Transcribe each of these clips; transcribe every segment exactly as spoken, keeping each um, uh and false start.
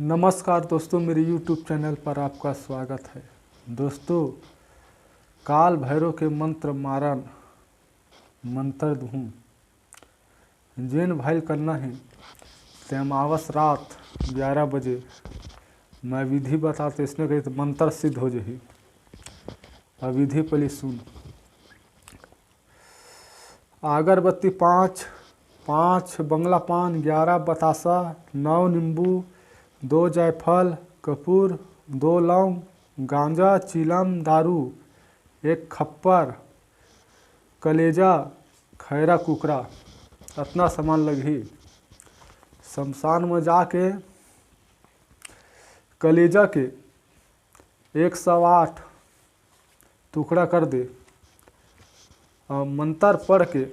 नमस्कार दोस्तों, मेरे YouTube चैनल पर आपका स्वागत है। दोस्तों, काल भैरव के मंत्र मारन, मंत्र दूँ। जेन भाई ल करना हे, ते अमावस रात ग्यारह बजे मैं विधि बतात, इसने कही तो मंत्र सिद्ध हो जही। अब विधि पहली सुन। अगरबत्ती पाँच, पाँच बंगला पान, ग्यारह बतासा, नौ नींबू, दो जायफल, कपूर, दो लौंग, गांजा, चीलम, दारू, एक खप्पर, कलेजा, खैरा कुकरा, अतना सामान लगही। शमशान में जाके कलेजा के एक सौ आठ टुकड़ा कर दे और मंत्र पढ़ के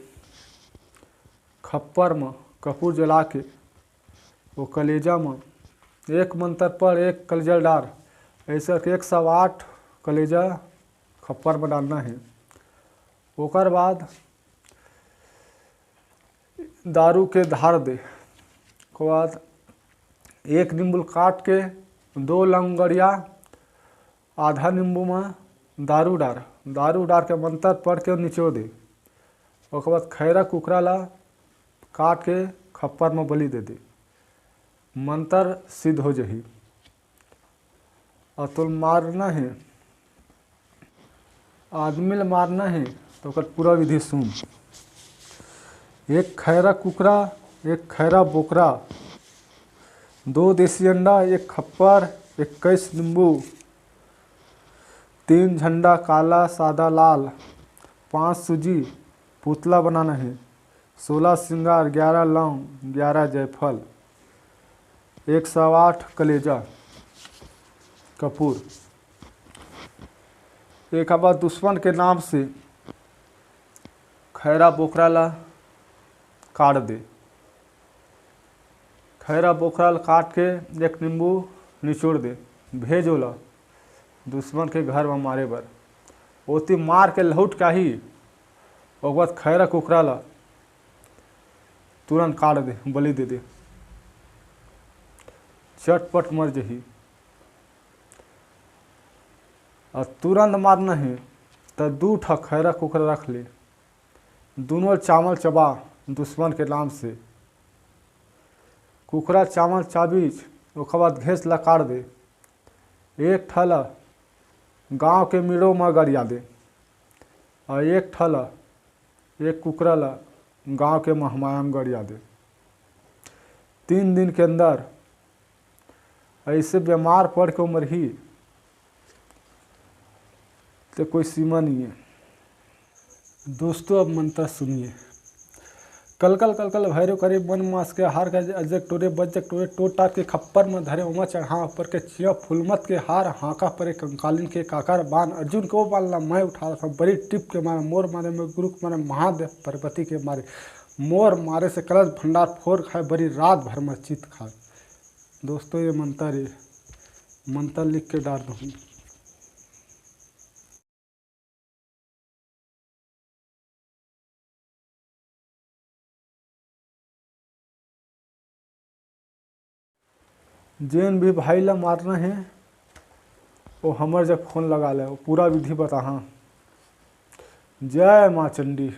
खप्पर में कपूर जला के वो कलेजा में एक मंत्र पढ़, एक कलेजा डार, ऐसे करके एक सौ आठ कलेजा खप्पर में डालना है। ओकर बाद दारू के धार दे। ओकर बाद एक नींबू काट के दो लंगड़िया आधा नींबू में दारू डार, दारू डार के मंत्र पढ़ के निचो दे। ओकर बाद खैरा कुकरा ला काट के खप्पर में बलि दे दे, मंत्र सिद्ध हो जही। और तोल मारना है, आदमी ल मारना है तो ओकर पूरा विधि सुन। एक खैरा कुकरा, एक खैरा बोकरा, दो देसी अंडा, एक खप्पर, इक्कीस नींबू, तीन झंडा काला, सादा, लाल, पाँच सूजी, पुतला बनाना है, सोलह श्रृंगार, ग्यारह लौंग, ग्यारह जायफल, एक सौ आठ कलेजा, कपूर। एक बार दुश्मन के नाम से खैरा बोकरा ला काट दे। खैरा बोकरा ला काट के एक नींबू निचोड़ दे, भेज ओला दुश्मन के घर में मारे बर। ओती मार के लहुट के आही, ओकर बाद खैरा कुकरा ला तुरंत काट दे, बलि दे दे, चटपट मर जही। और तुरंत मारना है तो दू ठा खैरा कुकरा रख ले, दोनों चावल चबा दुश्मन के नाम से। कुकरा चावल चाबीच, ओकर बाद घेस ला काट दे। एक ठा ला गाँव के मिड़ो में गरिया दे, और एक ठा ला, एक कुकरा ला गाँव के महमाया में गरिया दे। तीन दिन के अंदर ऐसे बीमार पड़ के मरही, ते कोई सीमा नहीं है। दोस्तों, अब मंत्र सुनिए। कलकल कलकल भैरव करे मन मास के हार, गज अजग टोरे बज्जक टोरे टोट टाट के खप्पर म धरे ओमा चढ़ा ऊपर के चिया फुलमत के हार, हाँका परे कंकालिन के काकर बान अर्जुन के ओ बान ला मैं उठा रखा बड़ी टिप के मारे मोर मारे में गुरु के मारे महादेव पार्वती के मारे मोर मारे से कलश भंडार फोर खाए बड़ी रात भर में चित खाए। दोस्तों, ये मंत्र है, मंत्र लिख के डाल दूँ। जेन भी भाई ला मारना है, वो हमर जग फोन लगा ले, वो पूरा विधि बताहा। जय माँ चंडी।